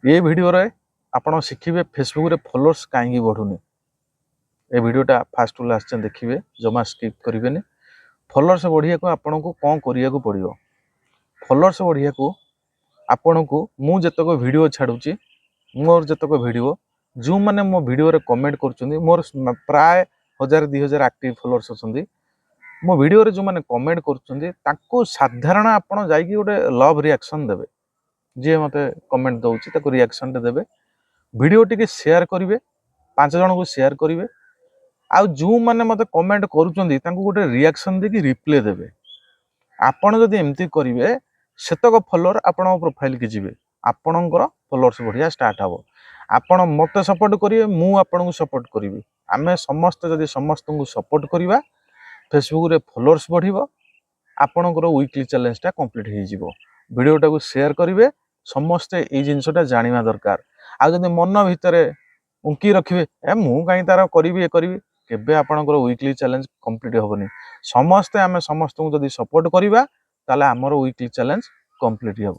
ଏ ଭିଡ଼ିଓରେ ଆପଣ ଶିଖିବେ ଫେସବୁକ୍ରେ ଫଲୋଅର୍ସ କାହିଁକି ବଢ଼ୁନି। ଏ ଭିଡ଼ିଓଟା ଫାଷ୍ଟ ଟୁ ଲାଷ୍ଟ ଯାଏଁ ଦେଖିବେ, ଜମା ସ୍କିପ୍ କରିବେନି। ଫଲୋଅର୍ସ ବଢ଼ିବାକୁ ଆପଣଙ୍କୁ କ'ଣ କରିବାକୁ ପଡ଼ିବ? ଫଲୋଅର୍ସ ବଢ଼ିବାକୁ ଆପଣଙ୍କୁ ମୁଁ ଯେତେକ ଭିଡ଼ିଓ ଛାଡ଼ୁଛି, ମୋର ଯେତେକ ଭିଡ଼ିଓ, ଯେଉଁମାନେ ମୋ ଭିଡ଼ିଓରେ କମେଣ୍ଟ କରୁଛନ୍ତି, ମୋର ପ୍ରାୟ 1000 2000 ଆକ୍ଟିଭ ଫଲୋଅର୍ସ ଅଛନ୍ତି। ମୋ ଭିଡ଼ିଓରେ ଯେଉଁମାନେ କମେଣ୍ଟ କରୁଛନ୍ତି, ତାଙ୍କୁ ସାଧାରଣ ଆପଣ ଯାଇକି ଗୋଟେ ଲଭ୍ ରିଆକ୍ସନ୍ ଦେବେ। ଯିଏ ମୋତେ କମେଣ୍ଟ ଦେଉଛି, ତାକୁ ରିଆକ୍ସନ୍ଟେ ଦେବେ। ଭିଡ଼ିଓ ଟିକେ ସେୟାର କରିବେ, 5 ଜଣଙ୍କୁ ସେୟାର କରିବେ। ଆଉ ଯେଉଁମାନେ ମୋତେ କମେଣ୍ଟ କରୁଛନ୍ତି, ତାଙ୍କୁ ଗୋଟେ ରିଆକ୍ସନ୍ ଦେଇକି ରିପ୍ଲେ ଦେବେ। ଆପଣ ଯଦି ଏମିତି କରିବେ, ସେତକ ଫଲୋଅର ଆପଣଙ୍କ ପ୍ରୋଫାଇଲ୍କି ଯିବେ, ଆପଣଙ୍କର ଫଲୋଅର୍ସ ବଢ଼ିବା ଷ୍ଟାର୍ଟ ହେବ। ଆପଣ ମୋତେ ସପୋର୍ଟ କରିବେ, ମୁଁ ଆପଣଙ୍କୁ ସପୋର୍ଟ କରିବି। ଆମେ ସମସ୍ତେ ଯଦି ସମସ୍ତଙ୍କୁ ସପୋର୍ଟ କରିବା, ଫେସବୁକ୍ରେ ଫଲୋଅର୍ସ ବଢ଼ିବ, ଆପଣଙ୍କର ୱିକଲି ଚ୍ୟାଲେଞ୍ଜଟା କମ୍ପ୍ଲିଟ୍ ହେଇଯିବ। ଭିଡ଼ିଓଟାକୁ ସେୟାର କରିବେ। ସମସ୍ତେ ଏଇ ଜିନିଷଟା ଜାଣିବା ଦରକାର। ଆଉ ଯଦି ମନ ଭିତରେ ଉଙ୍କି ରଖିବେ, ଏ ମୁଁ କାହିଁ ତାର କରିବି, ଏ କରିବି, କେବେ ଆପଣଙ୍କର ୱିକଲି ଚ୍ୟାଲେଞ୍ଜ କମ୍ପ୍ଲିଟ୍ ହେବନି। ସମସ୍ତେ ଆମେ ସମସ୍ତଙ୍କୁ ଯଦି ସପୋର୍ଟ କରିବା, ତାହେଲେ ଆମର ୱିକଲି ଚ୍ୟାଲେଞ୍ଜ କମ୍ପ୍ଲିଟ୍ ହେବ।